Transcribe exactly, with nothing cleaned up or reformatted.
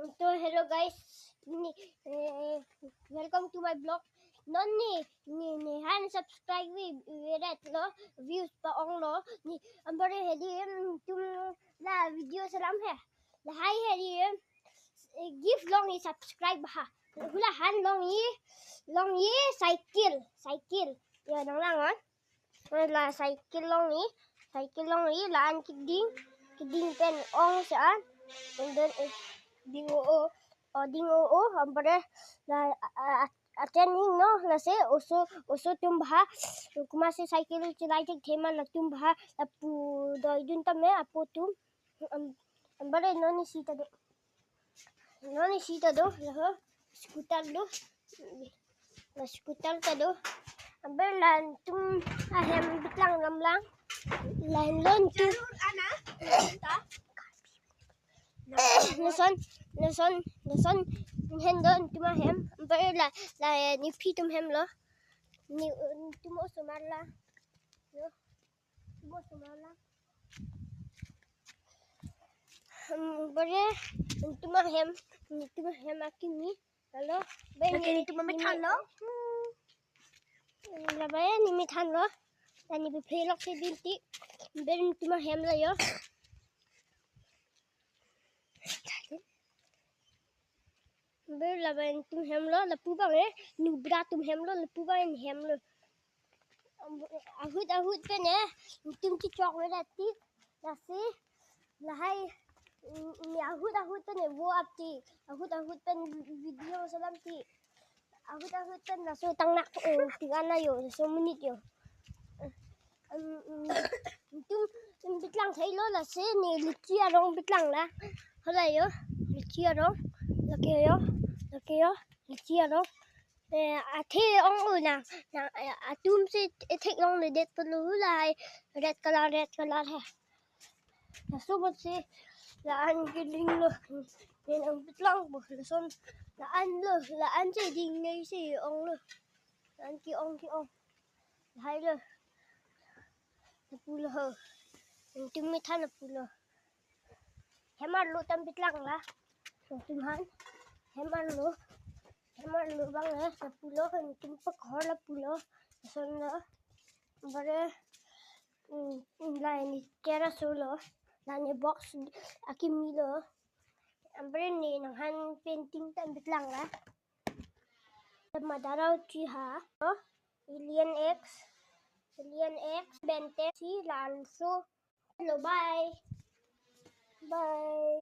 So hello guys, ni, eh, welcome to my vlog. Non ni, ni, ne han subscribe vi, virat lo, views pa-ong lo, ni, ambore hedi, em, tum la video selam he. Lahai hedi, em, eh, gift longji subscribe ha. Hula han longji, longji cycle, cycle. Ya, nang lang an. La cycle longji, cycle longji, la-an keding, keding pen ong si an. And then, eh, ding o o, o ding o o, ambore la, a, a, a, aten ning no, lasi oso, oso tum baha, kuma si cycle chelai thekthe ma latum baha, lapu doidun tame apo tum, am-, ambore non isi ta do. Non isi ta do, laho scooter do. La scooter ta do. Ambore la tum ahem bitlang lam lang. La henlo tum. Ana? Lason, lason, lason henlo tum ahem. Ambore la, la nephi tum hem lo. Ne, tum osomar la. Yo. Tum osomar la. Hmm, ambore tum ahem, tum ahem akimi. Hello, ben. Lake ne, netum amethan lo. Hmm. Labang ne methan lo. Tani be phelok si dun ti. Ben netum ahem lo yo. Ben labang netum hem lo, lapu bang eh. Nubra tum hem lo, lapu bang ne hem lo. Ahut ahut pen eh, netum chechok vedet ti, lasi, lahai, mm, ne ahut ahut pen eh, vo ap ti, ahut ahut pen video selam ti, ahut ahut pen laso tangnak, eh, tingan na yo, laso monit yo. Em, em, netum, em, bitlang thai lo lasi ne litchi arong bitlang la, hala yo, litchi arong, lake yo, lake yo, litchi arong. Eh, athe ong-o na, na, eh, atum si ethek longledet pulo lahai, red color, red color he. Laso bot si, la-an keding lo, ne nang bitlang bo, lason, la-an lo, la-an si ding nei si ong lo, la-an ke-ong ke-ong, lahai lo, lapu lo ho, netum methan lapu lo. Hem arlo tam bitlang la. Netum han. Hem arlo. Hem arlo bang eh. Lapu lo, netum pakhor lapu lo. Lason lo. Ambore, mm, mm, la ne terrace lo. La ne box akimi lo. Ambore ne nang han painting tam bitlang la. Madarau chi ha. Alien X. Alien X. Bente si lanso. Hello, bye. Bye.